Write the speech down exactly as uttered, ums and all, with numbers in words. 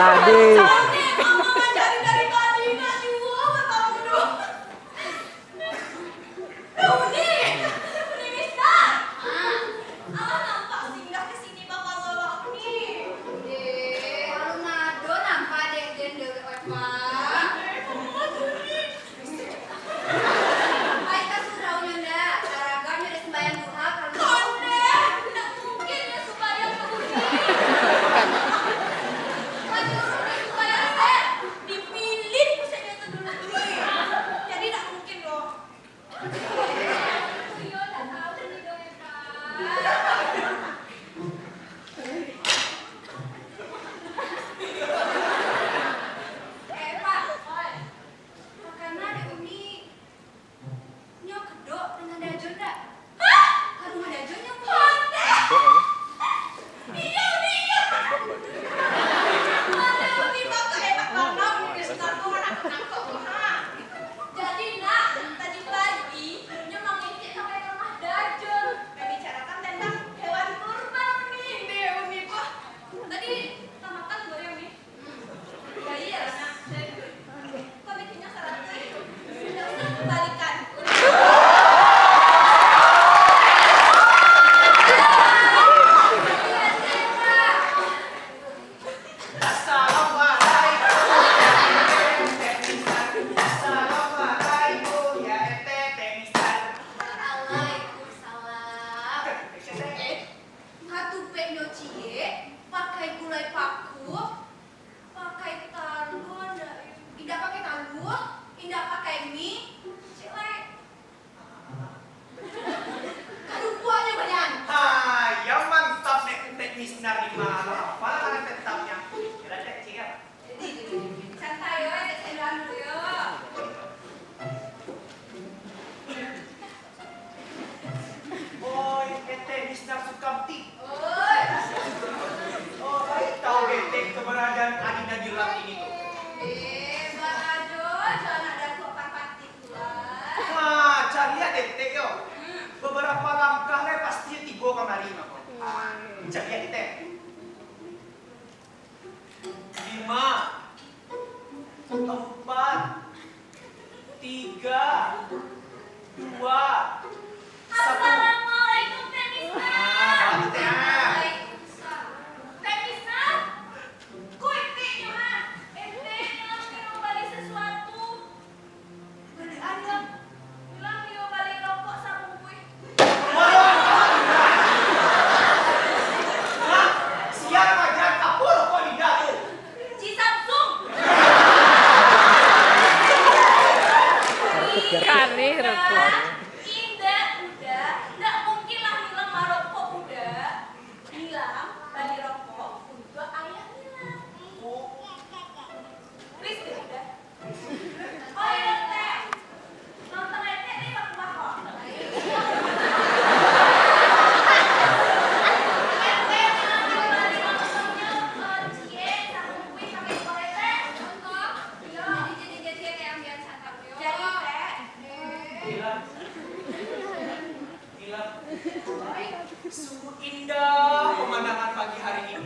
Aduh. Cantik, mama ngajari dari tadi, nak juo matamu tu. Uni, Uni Misnar. Alah nampak singgah ka sini, Bapak Zawak Uni. Eh, alun ado nampak dek den dek Bapak. Eh, mama tu ni. Ai ka surau nyo ndak, taragam nyo dek sumbayang duha, kalau Ondeh, ndak mungkin nyo sumbayang ka bukik. Manyuruah nyo sumbayang, Sep, dipilin pusatnyo tu dulu ni. Jadi ndak mungkin doh. Iyo ndak tahu ni doh, Eva. Eva, oi. Takana dek Uni, nyo kedok ka rumah Dajon ndak? Hah? Ka rumah Dajon nyo, Uni. Ondeh! Iyo, Uni, iyo. Ondeh, Uni, mako hebat bana Uni Misnar tu, anak nangkok tu, ha. Jadi, nak, tadi pagi, nyo mangecek sampai ka rumah Dajon. Mambicarakan tantang hewan kurban, Uni. Ndeh, Uni, wah. Tadi tamakan gorengan, Uni. Assalamualaikum. Assalamualaikum, ya Teh Misnar. Waalaikumsalam. Eh, Batupeknyo ciek, pakai gulai paku, pakai talua, indak, indak pakai talua, indak pakai mi, ciek lai. Kadukuaknyo banyak. Ha, yo mantap dek Teh Misnar ni mah. Apo lah tetapnyo. Kira dek ciek. Santai yo, cek sendalan dulu yo. Oi, Teh Misnar Sukamti. Oi. Oh, baik tahu Teh keberadaan Adinda Gilang ini tu. Eh, barajo jo anak datuak Parpati pulang. Nah, caliak dek Teh yo. Hmm. Beberapa langkah lai pasti tibo kamari mako. Hmm. Caliak dek Teh. Lima, empat, tiga, dua, satu. Assalamualaikum, Teh Misnar. Ah, balik, Teh. Waalaikumsalam. Teh Misnar, kok eteknyo, ha? Eteknyo lah mambali sasuatu. Bali aja. Bilang dio bali rokok sabungkuih. Hah? Sia maja kapur rokok Dinda tu? Ji Samsung. Kareh rokok. Indak, Uda. Ndak mungkin lah Nilam marokok, Uda. Nilam bali rokok untuak ayah Nilam. Oh. Please deh, Uda. Oh iyo, Teh. Nonton Etek deh, bakuah kok. Jadi, Teh. Gila. Gila. Sungguh indah pemandangan pagi hari ini.